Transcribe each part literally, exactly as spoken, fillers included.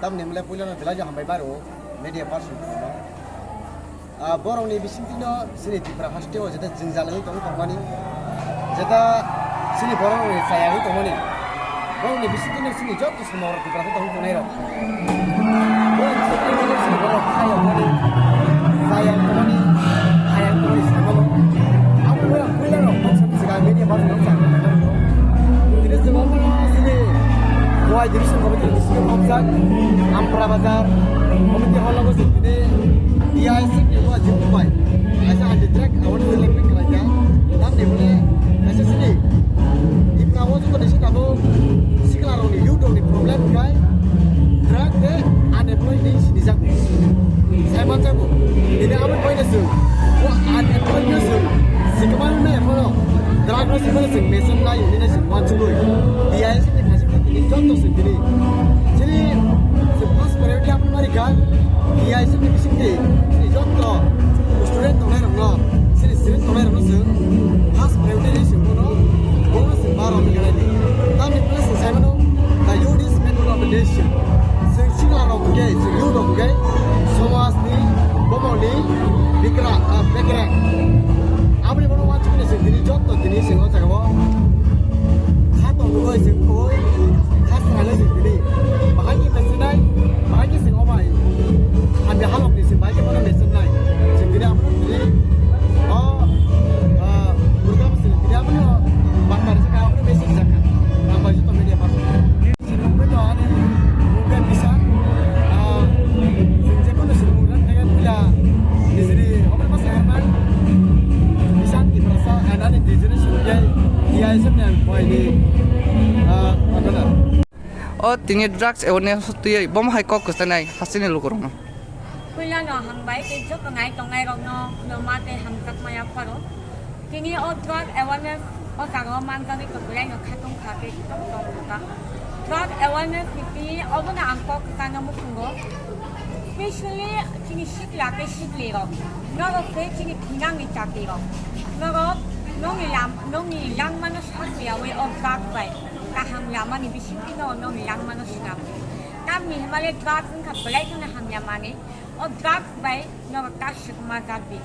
Tamni hwnle puilano belai no hambai maro media person no. Ah, borokni bisingtwino chini Tripura hasteo jeta jwngjal wngwi tongwi tongmani, jeta chini borokni chaya wngwi tongmani, borokni bisingtwino chini joto somo rok Tripura tongwi tongnai rok. Borokni bisingtwino chini borok chaya wngmani, chaya wngmani, chaya wngmani saimano. Abo borok puilano media person no chaya wngmani. Tini chwng omo chini Khowai division committee ni bisingo mokjak Ampra Bazar committee hall o se tini T I C ni bo jim bai kaisa anti drug awareness campaign khlai kha. Tamni hwnle kaisa chini Tripura o joto ni sitabo sikla rok ni youth rok ni problem khai drug tei unemployment ni sini jak. Sai manjago. Tini abo bai na chwng. Bo unemployment chwng sikma nai phano drug no sikma chwng mesen nai hwnwi nai chwng uansugwi. T I C ni kaisa khatini joto chwng tini. Chini chwng first priority abo mari kha T I C ni bisingtwi chini joto student tongnai rokno, chini student tongnai rokno chwng first priority ni chwng bono, bono chwng bar rok ni gana di. Tamni hwnle chwng sai mano, the youth is main of the nation. Chwng sikla rok hwnkhe, chwng youth rok hwnkhe somaj ni, bomo ni bikra, ah, bekra. Aboni bono uansukmani chwng tini joto tini chwng o jaga o kha tong nugwi chwng koi kha swnamwi chwng tini bahai khe mesenai, bahai khe chwng o bai hamya halok ni chwng bahai khe bono mesenai. Chwng tini abono tini o, ah, Durga bo chwng tini abono bakta rijak kha, abono message rijak kha. Ang bai joto media person. Sinmung bai to ani mung khe Bishan. Ah, chwng je kono sinmung rang khe puila nijini obo ma saharnai Bishan Tiprasa and ani dijini sumjai T I S F ni ang koi ni, ah, adana. O tini drugs awareness twi bomo hai kok kwchanai hasteni lukurokno. Puilano hambai tei joto nai tongnai rokno khuluma tei hamjakma yapharo. Tini o drug awareness o jaga o manjagwi tongwilai no khatung kha tei tong tong kha. Drug awareness ni tini obono ang kok kwchangno muchungo. Specially chini sikla tei sikli rok. Norok se chini thinangni chati rok. Norok nongni lam-, nongni langmano sakuyawi o drug bai kaham lamani bisingtwi no nongni langmano swnam. Tamni hwnmale drugs wngkha belai kheno hamya manwi. O drugs bai norok ta swkma jak di.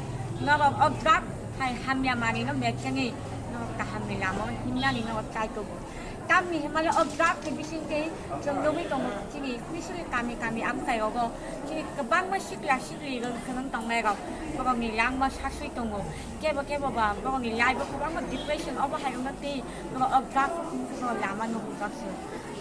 Norok o drugs hai hamya manwino mechengwi norok kahamni lama o himnani norok chai tubu. Tamni hwnmale o drugs ni bisingtwi chwng nugwi tongo chini specially kami kami amchai rogo chini kwbangma sikla sikli rwng swrwng tongnai rok borokni langma saswi tongo. Kebo kebo ba borokni life o kwbangma depression obo hai wngkha tei norok o drugs ni lama no hwnjak se.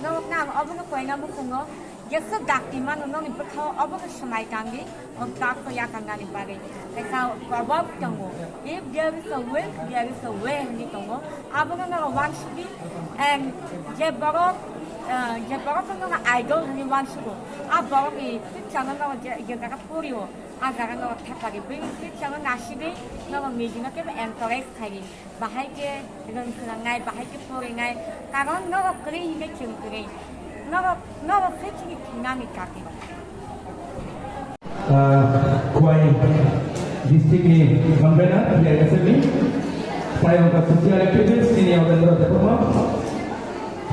Norokno ang obono koina muchungo. Jesa dakti mano noni bwkhao obo khe swmai tangdi, o drugs o yakarnani bagwi. Kaisa proverb tongo, "If there is a will, there is a way," hwnwi tongo. Abono norok uansukdi, and je borok, eh, je borokno nono idol hwnwi uansugo, a borokni picture no nono je, je jaga porio, a jaga norok thepari. Bini picture no nasigwi norok nijino kebo encourage khaidi. Bahai khe rwng swrwngnai, bahai khe porinai, karon norok kwrwi hinkhe chwng kwrwi. Norok, norok khe chini thinani kati. Ah, Khowai district ni convener, T I S F ni, tei wngkha social activist, chini Yogandra Debbarma,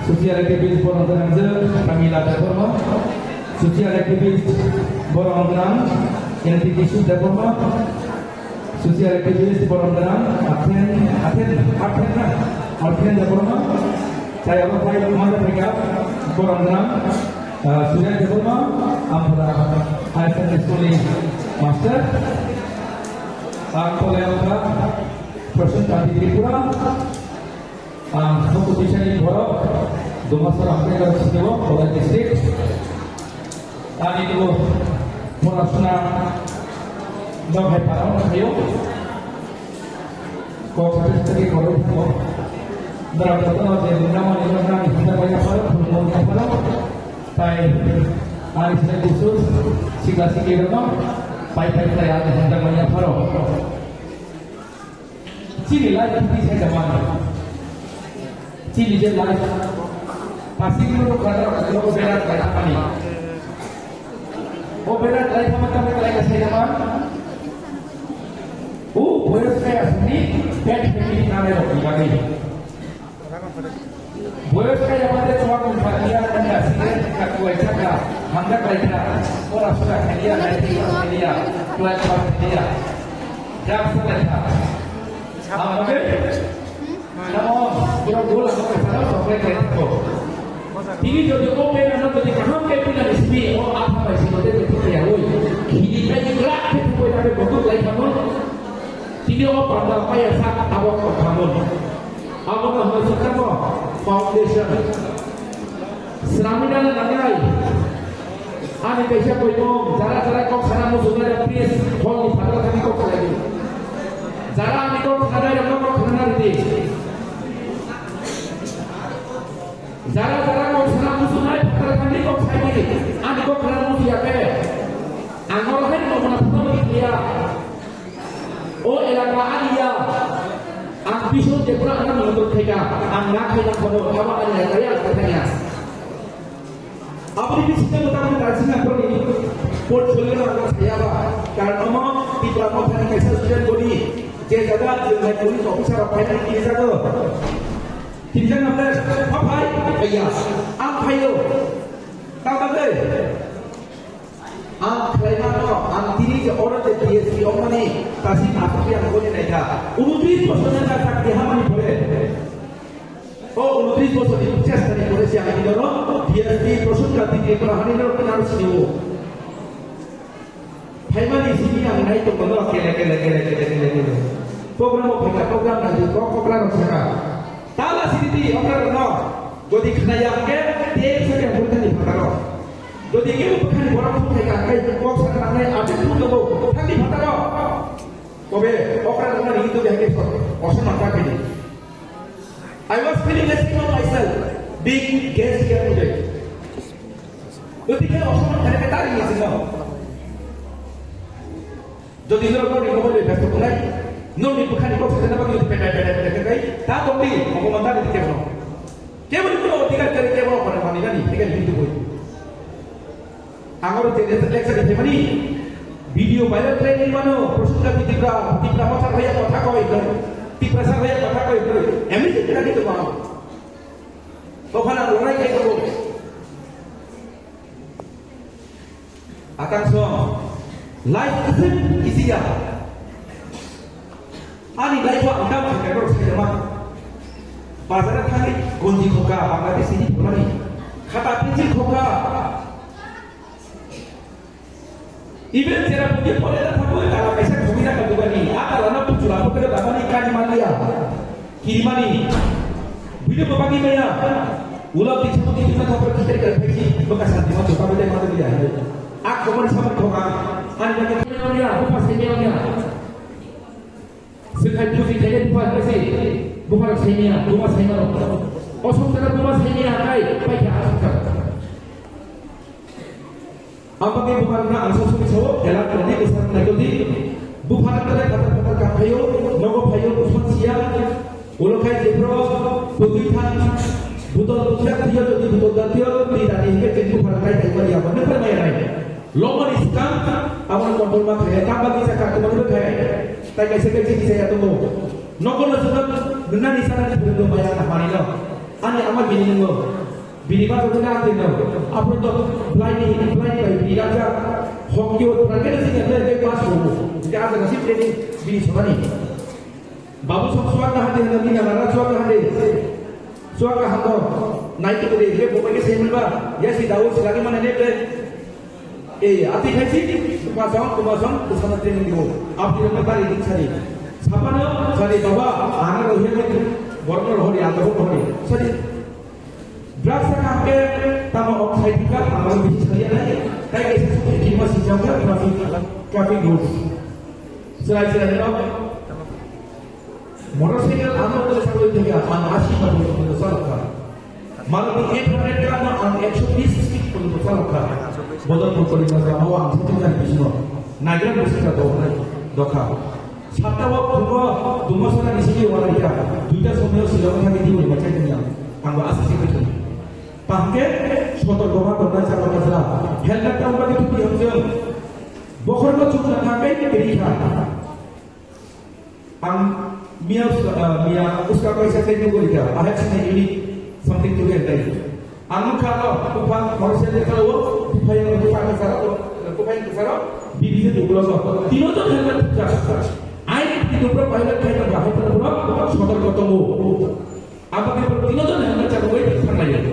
social activist, borok gwnang je, Pramila Debbarma, social activist, borok gwnang, N T Kisu Debbarma, social activist, borok gwnang, Athen, Athen, Athen na, Athen Debbarma, tei abo pai mangkha phaikha, borok gwnang, ah, Surya Debbarma, Ampura Higher Secondary School ni master, ang Kolai Ampura, Prashant Kanti Tripura, Ang Soto Bisani borok, Dumasar Amtengkar Sinibo, Kolai District. Ani bo porasuna no hai parang thayo. Kok sate sate korok thayo. Dara kotono je nama ni nama ni handa baya parang, pulmo ni parang. Tai ani sate khusus, sikla sikli rok, pai pai tai ani handa baya parang. Chini life ni sai da mani. Chini je life. Pasing lo kada lo berat lai thamani. O berat lai thamani thamani lai ka sai da man. O boyos kaya sini pet pet ni nane lo kibani. Boyos kaya mate chuak ni patia anda sini ka kuai chaka. Hamjak laikha, pora sora khaiya, matric pass khaiya, twelve pass khaiya, drugs laikha. Ang bagwi, tamo, borok dol ang bagwi sara chocolate khaithango. Tini jodi o pen ano jodi kaham khe pina ni simi, o atha bai simi tei tei tei yawi. Khini khai ni glak khe thubui na be botuk laikha mo. Tini o panda paya sak abo kotha mo. Abo no hoi sakha mo foundation. Sramina na nangai. Ani kaisa koimung, jara jara kok sana muchungnai rok, please, hall ni phataro thangwi kok salai di. Jara ani kok khnanai rok no kok khna ridi. Jara jara kok sana muchungnai phataro thangwi kok sai di. Ani kok khna muchung ya khe. Ang oro hai no mona phataro thangwi ya. O elaka ani ya. Ang bisu je pura ang mona khaika. Ang na khaina khono, abo ani ya, ya, ya. Aboni bisingtwi mwtang mwtang singna borokni portfolio no ang sayaba, karon omo Tipra Mothani kaisa student body, je jaga jwngjal police officer rok phainani kirijago. Kirijak nang le, "Pha phai, phaiya, ang phaio." Tamo bagwi? Ang khlai mano, ang tini je order de D S P ongmani, tasi asukya ang boni naikha. Unutris bosor jana tak dihamani pore. O unutris bosor ni chesta ni pore si ang hino no, D S P Prasun Kanti Tripura hani no kinaro siniwo. Phaimani sini ang nai tongmano kele, kele, kele, kele, kele, kele. Program o phaikha, program nai kok, kok, kok, kok, kok, Tala siriti okra rokno jodi khnaya hwnkhe tei sake hwnkhe thani phataro. Jodi kebo bwkhani borok thung khaika hwnkhe kok sakha nangnai ate thung nogo thangni phataro. Kobe okra rokno ringi tongya hwnkhe kosom mangkha khe di. I was feeling ashamed of myself, being guest here today. Jodi khe osom mangkha khe ta ringi singo. Jodi norok nokni mobile bai besto tongnai, nokni bwkhani kok sajana bagwi pete pete pete pete kai, ta tongdi, oboman dani kebono. Keboni kuno odhikar kwrwi, kebono phone manwi nani, legal hindu boi. Ang oro je lecture, lecture di phaimani, video viral khlai nai mano, Prasun Kanti Tripura, Tipra Motha hoya kotha koi, Tiprasa hoya kotha koi, amazing khlai di tongo ang. Tophana lonai khai tongo. Atang song, life isn't easy ya. Ani life o ang dam khe kok sai ma. Bazar thani gonji khoka, Bangladesh ni phulani. Khata pencil khoka. Even jera buji pore da thabo, tala kaisa khumi da ka dugani. Atala na puchula pore da mani kani maliya. Kirimani, bini bapani maya, ulo tisa poti tisa thapra kitai kar phaisi, baka santi ma tuka bete ma tuya. Ak komani sama thoka, ani baka maya, bupa senya maya. Sekai puji kene bupa phaisi, bupa senya, bupa senya. Osok tara bupa senya kai, pai kha asok tara. Aboni buphang na ang sosok sao, kela koni bwsang naikol di. Buphang tare phatar phatar kaphaio, nogo phaio, buphang siya. Ulo khai jebro, bwtwi thang, butol bukya tiyo, jodi butol da tiyo, twi dani hingke jeng buphang kai kai mani abo, nang phaimaya nai. Lomani skang, abo control ma khai, tamba kisa katumani bo khai. Tai kaisa kaisa kisa ya tongo. Nogo no jwk, nani sana ni bwrwi bo maya na mani no. Ani ama bini nungo. Bini ba jodi na ati no, aphuru to blind, blind bai bini rajak, hockey o private sing ya blind bai pass rogo. Jika ada nasi training bini somani. Babu sok suaka hande hande mina nara suaka hande. Suaka hando, nai to de, he bo ke seiman ba, ya si dawo si lagi mana ne ble. Eh, ati khaisi, kuma song, kuma song, kuma song training dibo. Abdi rokno bari din sari. Sapano, sari baba, ana rohia borno rohori, ata rohori. Sari. Drugs sakha hwnkhe tamo oxide hwnkha, tamo bisi saliya nai, tai kaisa sukhi khima sijak kha traffic, traffic rules. Chwrai chwrai no motorcycle ano kore sakoi thangya, ang asi ma dolo kore salokha. Maruti eight hundred kama ang ekso bis speed kore salokha. Bodol kore na jama ang sitting jar bisno. Nagra bisno dokha. Satta o phungo duma sona ni sigi wala ya. Duita somoyo sila wala di wala macam ni. Ang ba asi sigi. Pahke sotor goma goma jala jala. Helmet tang bagi tupi hamjam. Bokhor ko chukna thakai ni kiri kha. Ang miya uska, miya uska ko isa kai dugori kha. I have seen a unique something today and day. Ang nukha aro buphang commercial letter o buphang buphang kwcharo buphang kwcharo bibise duglo so tino jon helmet thukjak. Ain Tripura pilot khai tong bahai tong bro sotor kotongo. Abo ke tino jon helmet chakwi thanglai.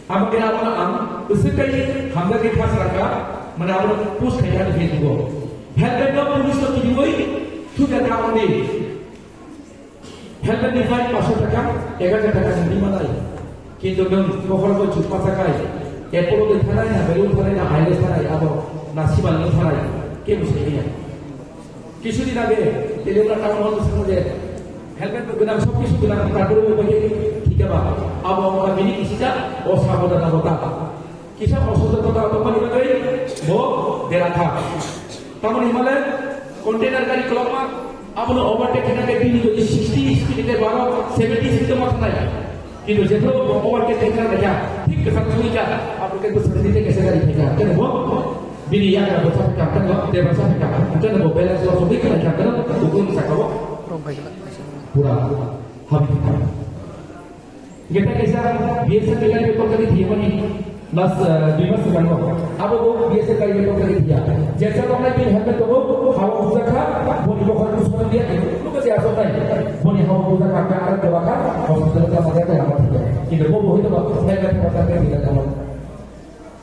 Abo ke abo ang kwswk kai hamjak khe khas rakha mane abo push khai ani Facebook o. Helmet no police no kidiwi thukjak ka ongni. Helmet ni fine paanso taka, ek hajar taka simi manai. Kintu nwng bokhorogo chukma sakai, Apollo de thanai na, Belur thanai na, Haile thanai, abo na Simalung thanai, kebo sai ya. Kisu din age, Telegram account hol sabo je, helmet bo gwnang, sob kisu gwnang, tarpore bo bai thik ba, abo abo bini kisi ja, o sabo da na bota. Kisa osuda kota tongmani bagwi bo derakha. Tamoni himale container gari kolokma abono overtake khaina khe bini jodi sixty speed khe baro seventy speed ma thanai. Kintu jephru bo overtake khaina khaikha thik kwchak thangwi kha abo khe bwswk sini khe kaisa gari khaikha. Khe bo bini yagra bo chapkha khe bo debra chapkha. Khe bo balance loss wngwi khaikha khe bo bukung sakao pura habikha. Geta kaisa B S F gari betor kari thiyamani last, eh, dui mas swkango. Abo bo B S F gari betor kari thiya. Jesa tongnai bini helmet tongo, hawa bujakha, boni bokhorok kusuma dia, luka se asok nai. Boni hawa bujakha, ka ara doakha, hospital ka maja ka lama thiya. Kintu bo bo hoi to ba, helmet thapa thapa thiya tamo.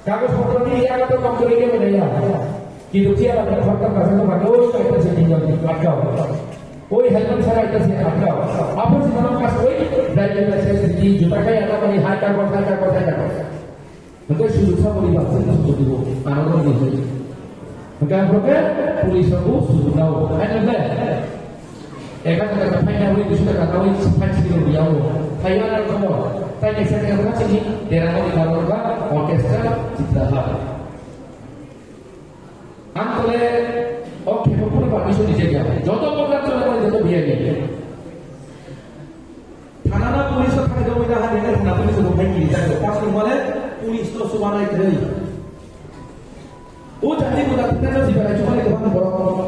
Kagoj potro ni yago to kom kori ke mane ya. Kintu kiya ba khorta kaisa to ba doi kaisa se dinga atkao. Oi helmet sara ita se atkao. Apo si manam kas oi driving license di juta kai ata mani hai kagoj hai kagoj hai kagoj. Hingke sujug sa boli ba sujug dibo ano ro di. Hingke ang proke police rok bo sujug dao. Hai nang le. Eka taka taka phaina wi dusu taka kawi phai sini wi yawo. Phai wana komo. Tai kaisa kaya wala sini dera wali karon ka orchestra Chitrahar. Ang tole o khemo pura permission di jaga. Joto program chole mani joto V I P. Thana na police o thani dongwi na hani na thana police o phai kiri jaga. Pas ni male police to subanai kwrwi. O jati buda thikna no jibarai chumani kwbang borok.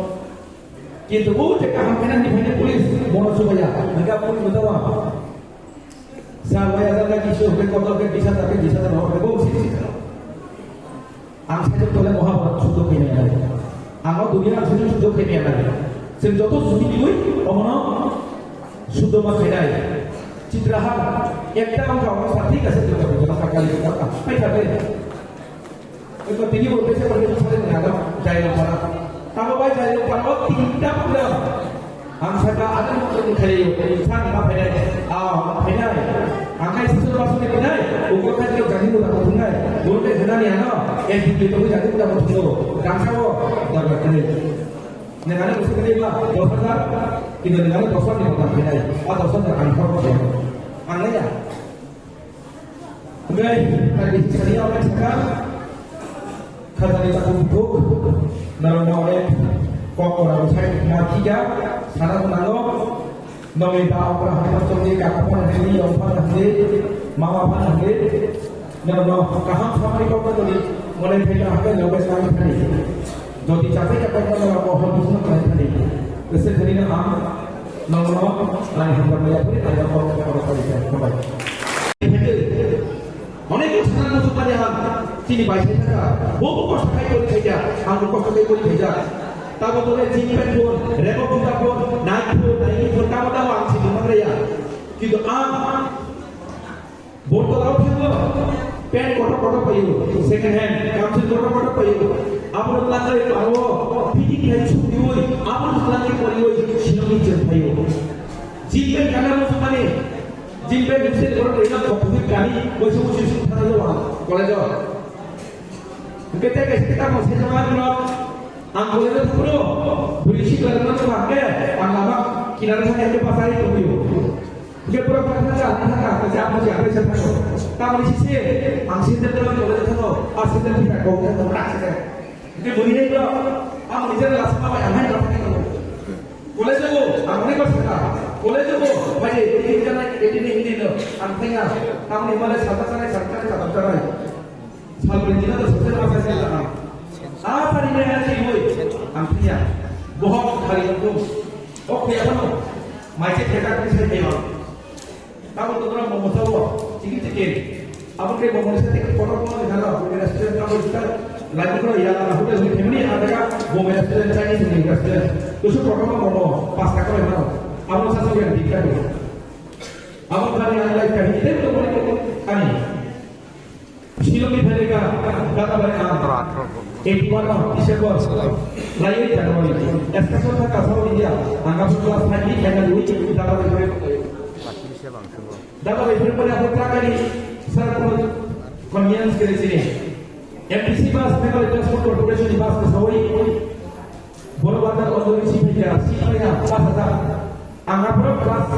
Kintu o je kaham khe nang ni phaini police bono chubaya, hingkha police no jawa. Sir, wai hajar na kisu, hingkhe kotor khe bis hajar khe bis hajar no hingkhe bo sik sik. Ang sai tole moha borok sujok khe nai. Ang o dunia ang sujok sujok khe nai. Chwng joto sugi diwi omono sudoma khainai. Chitrahar ekta wngkha omo sa thik ase, joto joto sakali joto pai thabe. Eko tini bo bese ko ni sare ni agam Jailong para. Tamo bai Jailong para o tinta program. Ang saka ada motor ni khali yo, insan ma phainai. Ah, ma phainai. Ang kai sisu ma suni phainai. Uko kai ko jani mo da ko thungai. Bol ke jana ni ano. S D P to jani mo da ko thungo. Kangsa wo da ba kene. Nengane musi kene ba dos hajar. Kini nengane dos hajar ni mo da phainai. Ah, dos hajar ang thok ko. Ang ya. Hingke, tadi sani awal saka, khajani takhuk bukhuk, norok no onek kok ora bwsai ma khika, sana bo nango, nongni da okra hai ma chongni kaka phano hwnwi, yong phano hwnwi, mama phano hwnwi, norok no kaham samani kok tongmani, mone khaika hwnwi nogo sani thani. Jodi chapai chapai ma norok mohor bising khlai thani. Bwswk hwnwi no ang Nono, lai hambar maya puri, lai hambar maya puri, lai hambar maya puri. Onek bosor na musuh pani ham, chini bai sai thaka, bo bo kosto khai kori khaija, ang bo kosto khai kori khaija. Tabo tole jean pant pon, rebo juta pon, Nike pon, Nike pon, tamo tamo ang chini mangraya. Kintu ang Bortolao thango, pant kotor kotor paio, second hand, kamchwlwi kotor kotor paio. Abo twlangwi aro fitting khai sukriwi, abo twlangwi poriwi, sinoni chwng phaio. Jean pant kana muchungmani, jean pant bising kotor rina kotor kani, boise boise sung thana jawa, college o. Hingke tei kaisa kita mo sejama no, ang college o thangphuru, bwrwi sikla rok no thangkhe, ang lama kinaro thangkhe hingke bachai tongphio. Hingke borok thangkha, thangkha, thangkha, kaisa amo se aphai se thango. Tamoni sise, ang sendel rok college o thango, a sendel phita kok thango, tak se. Hingke bwrwi hai borok, ang nijera lasa ma bai ang hai rok thangkhe thango. College o, ang onek bar sakha, college o, bai, hindi janai, hindi, hindi no, ang thangya, tamoni himale sata sanai, sata sanai, sata sanai. Salbrwi dina to sojak ma sai sai lama. A sari me a si moi. Ang thia. Bohok khari ang kum. Ok ya kono. Mai se theka kri sai thema. Tamo to kona momo sawo. Chiki chiki. Abo khe bo mungsa tei kotor kotor ni gana bo restaurant abo jita lagi koro ya na hotel ni family a daga bo restaurant Chinese ni restaurant. Dosu kotor kotor bo pas ka koro na. Abo sa sa yang dikta ko. Abo kani ang lai kahi tei to bori ko ani. Shillong ni phailai ka dada bai ang eighty one no December lai January. Excursion tha ka South India. Ang abo class five ni final week dada bai ko. Dada bai phirmani abo trakani sara kono convenience kere sini. M T C bus, Meghalaya Transport Corporation ni bus ka sawi. Boro bata already si phaikha, si phaikha, pas hajar. Ang aphuru class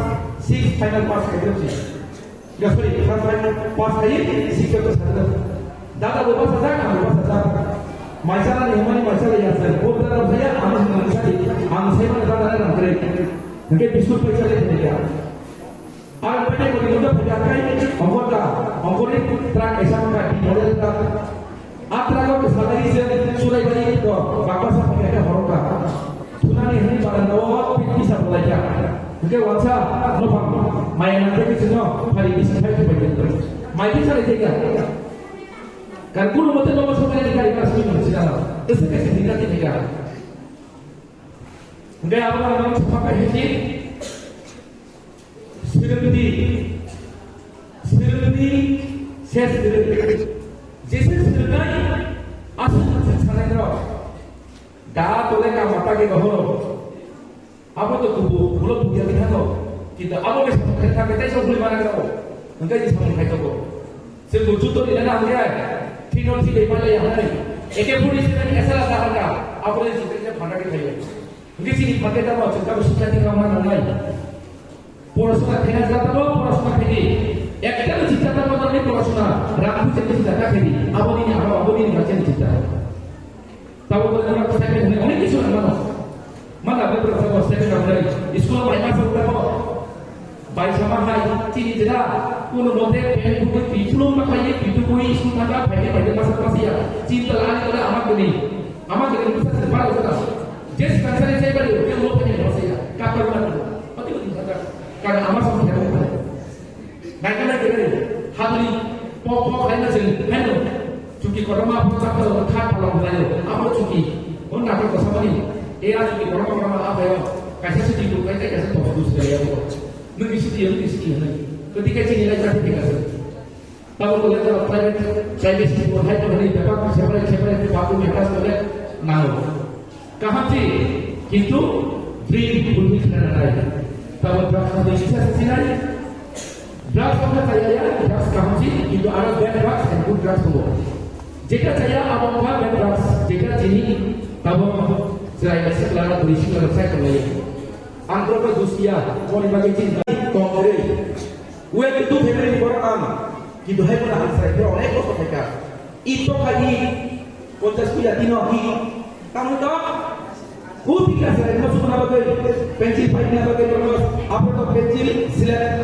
six final pass khaikha si. Ya, sorry, class five pass khai, six pass khaikha. Dada bo pas hajar, ang pas hajar. Maisala ni himani maisala ya sai. Bo dada saya, ang himani sai. Ang sai mana dada na kre. Hingke biskut paisa le khaikha. Ang pede ko dino pede akai, ongkor da, ongkor ni truck kaisa ka di model ka. A truck o salai se sulai bari ko, bangma sa pede ka horo ka. Thunani hini baranda o pit kisa bolai ka. Hingke wansa no pang, mai na te kisi no, phari kisi khai tu pai. Mai kisa le tega. Kan kuno mote no so kare kare mas ni sila. Ese kisi dina tega. Hingke abo no nang sapa ka hini. Swrwngdi, swrwngdi, se swrwng. Jese swrwngnai, aswk aswk sanai rok. Da tole ka mata ke bahoro. Abo to kubu, ulo buya ke thago. Kintu abo ke samung khai thangke tai samung mana rok. Hingke je samung khai thago. Se buju to ni na hingke. Thino thi de pale ya hai. Eke puri se ni esa la ta hangka. Abo le jite ke phanda ke khai. Hingke chini phaikhe tamo chwng tamo sikha dikha ma nangnai. Porasona khaina jatano porasona khaidi. Ekta chini jatano nangnai porasona. Rang khuja chini jata khaidi. Aboni ni abo, aboni ni bacha chini jata. Tabo bole nama statement hwnwi onek kisu nang mano. Mana bole tabo statement rok nai. School bai masa udah ko. Bai sama hai, chini jeda, kuno mote pen bukui pi pulung ma khai, pi tu bui, school thangka, phaide, phaide, masa, masa ya. Chini tala ani tala ama kuni. Ama kuni masa se baro jeda. Jes kansari sai bari, ke lo phaide, masa ya. Kapar ma tu. Pati pati thangka. Karena ama sama thero. Nai kana kere, habri, pok, pok, hai na jeng, hai no. Chuki koroma, pok, chak, khat, palong, hai no. Ama chuki. On na ko samani. E a chuki koroma, koroma, apa ya. Kaisa chuki tu, kaisa, kaisa, pok, tu, ya, pok. Nwng bisi twi, nwng bisi twi hwnwi. Kwtwi khe chini lai jati thik ase. Tabuk le jora private, private school hai to hwnwi bebak separate, separate bathroom attach kore nango. Kaham si, kintu dream fulfill khna nangnai. Tabuk drugs ni kisa se sinai. Drugs kok kaya ya, drugs kaham si, kintu ada bad drugs and good drugs tongo. Jeta chaya abo kha bad drugs, jeta chini tabuk chwrai sikla, bwrwi sikla sai tonglai. Ang borokno dusiya, boni bagwi chini tong kwrwi. Uwe kitu family ni borok ang, kintu hai bono ang chwrai phai onek kosto khaikha. I tokha i, ponchas puja tino i, tamo to, hu thikha chwrai no sukuna bagwi, pencil paina bagwi borokno, aphuru to pencil, slate.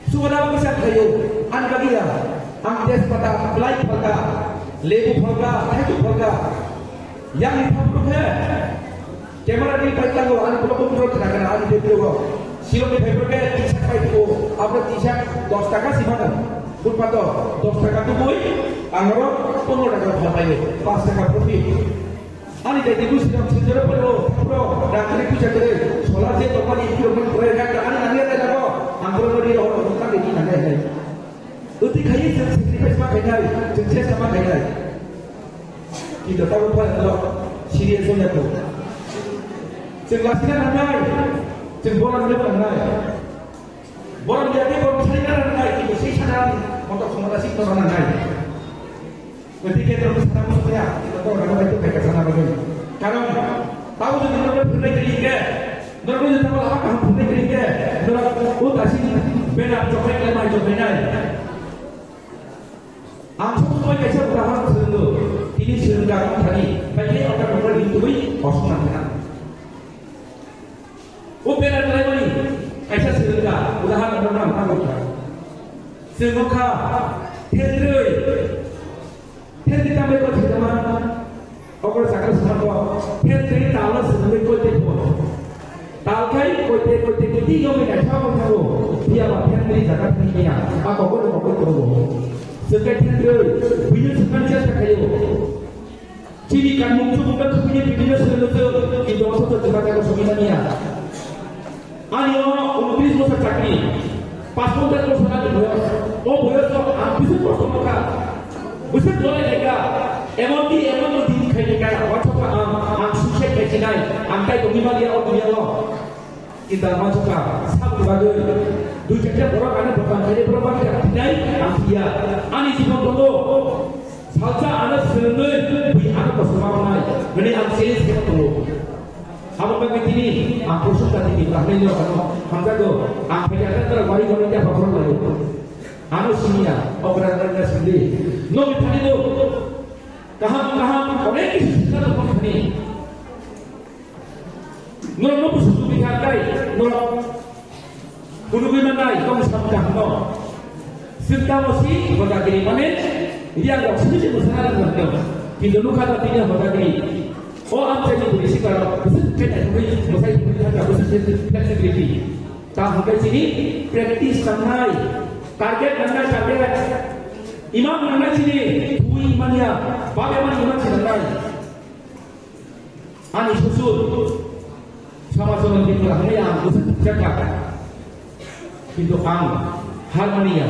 Sugana kisa khayo, ang bagiya, ang tejpata, belai phalka, lebu phalka, thaichuk phalka. Yang ni thapru khe, camera ni pai tango, ang block control khna kana, ang video o. Silong ni phaibrok khe tisa pai tuko, abo tisa dos taka si mano. Footpath o dos taka tubui, ang oro pondro taka phal paio, pas taka profit. Ani dai dibu sidang sejero pelo, pro, dakari puja kere, solar je tokmani ikiro mun kore, dak ani nani ada dago, angkoro mari rohor tokmani di nani ada. Uti khayi jeng sacrifice ma khainai, jeng chesta ma khainai. Kita tahu pa lo, serious nya ko. Jeng lasina nangnai, jeng bolan nya nangnai. Borok ya ke borok sai na nangnai, kita sai sana, motor khomota sik to nangnai. Gotike norok sana muchung ya, norok bai to khaika sana bagwi. Karon, tabo jodi norok phunai kiri ke, norok jodi tabo lama kaham phunai kiri ke, norok o tasi bena jokai ke mai jokai nai. Ang sok sok kaisa udahoron swngo, tini swngo ka thani, bai ke oka norok ni tubui osman thana. O bera kalaimani kaisa swngo ka, udahoron norok ang tamo ka. Swngo ka, thendroi. Thendri tambai ko thidama, okor sakra sima ko, thendri tala simi ko te ko. Tal kai ko te ko te ko ti yo me ka thaw ko thaw, dia ba thendri Jaga thangya, a kokoro kokoro korogo. Sekai thangkhe, bini sekai chesta khayo. Chini kanmung chubuk kha khubui ni bini no selo se, kintu o soto jaga jaga sumi manya. Ani o untrish bosor chakri, pash ponchash bosor ani boyos. O boyos o ang bising kosto kha. Bising dolai lekha. Emon di, emon di khai lekha. Wansokha ang, ang suicide khai sinai. Ang tai tongwi manya o dunia o. Kintu ang wansukha, saboni bagwi dui charta borok ano bwkang khainai borok bagwi ang thinai, ang phiya. Ani jibon tongo, salsa ano swrwngwi bui ano kosom ma wngnai hwnwi ang challenge khe tongo. Abo bagwi tini ang Porshok Jati ni Bahai no ano hamjago, ang khaikha khe wari wari khe bokhorok laio. Ano siniya, okra okra sindi. Nokni thani no kaham kaham onek kisi sinna tongmani thani. Norok no busu tumi kha kai, norok kunugwi manai tong sam kaham no. Sirta mo si hojagiri mane, riya rok sini si musana rok rok. Kintu nukha ta tini hojagiri. O amchai ni buri si karo, busu kai na tumi, musai tumi kha busu flexibility. Ta hwnkhe chini practice nangnai, target nangnai, target. Imam nangnai chini, twi manya, babe man imam chini nangnai. Ani susur, sama sama di pura hanya yang busu jaga. Kintu ang harmoni ya.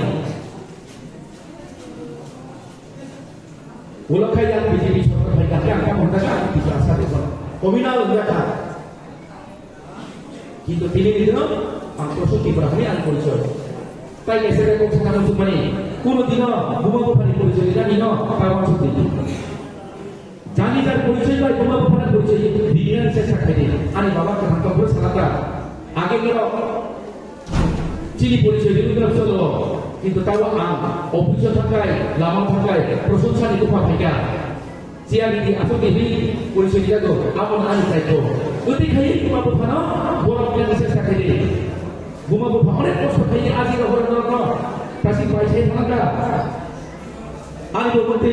Ulo khai yang B J P sorkar hai kha, ang kamu jaga, bisa asa desa. Kominal jaga. Kintu tini ni dino ang Porshok Tripura hwnwi ang porichoy. Tai kaisa kok sana muchung mani, kuno dino buma bupha ni porichoy rina nino kawan suti. Jani jar porichoy bai buma bupha ni porichoy rina ni chesta khaidi. Ani baba kaham tongbo salaka. Age kero chini porichoy rina cholo. Kintu tawa ang office thakai, lama thakai, prosonsa ni bupha thakai. Siya di asok di porichoy jago, amo na ani saiko. Uti khai buma bupha no, borok yang bisa sakhi. Buma bupha onek kosto khai aji ro hor no no. Kasi pai sai thangka. Ani bo mati,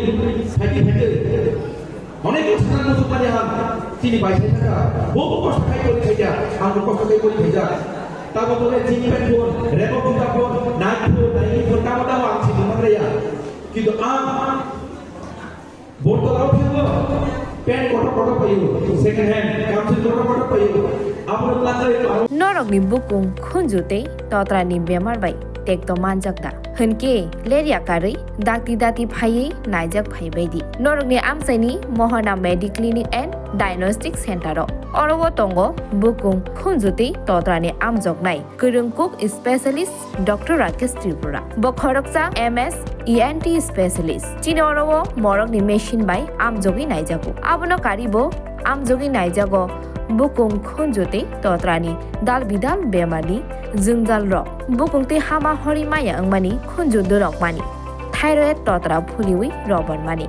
khai khai. Onek kosto na musu pari ham, sini pai sai thangka. Bo kosto khai kori khai ja, ang kosto khai kori khai ja. Tabo tole jin pen pon, rebo kita pon, naik pon, naik pon, tabo tabo ang sini mangreya. Kintu ang Bortolao khengo, pant kotor kotor paio, second hand, kamchwlwi kotor kotor paio. Abono twlangwi aro Norokni bukung khunju tei totrani bemar bai tekto manjak da? Hwnkhe lerya karwi dakti dati phaiwi naijak phai baidi. Norokni amchaini Mohana Mediclinic and Diagnostic Center o. Oro o tongo bukung khunju tei totrani amjoknai kwrwng kuk specialist Doctor Rakesh Tripura. Bo khoroksa M S E N T specialist. Chini oro o morokni machine bai amjogwi naijago. Abono karibo amjogwi naijago bukung khunju tei totrani dal bidal bemarni jwngjal rok. Bukung tei hama hori maya wngmani khunju dorok mani. Thyroid totra phuliwi robormani.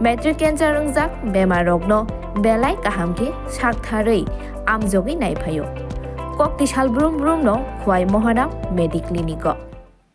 Matric cancer wngjak bemarrokno belai kaham khe saktharwi amjogwi naiphaio. Kokti sal brum brumno Khowai Mohana Mediclinic o.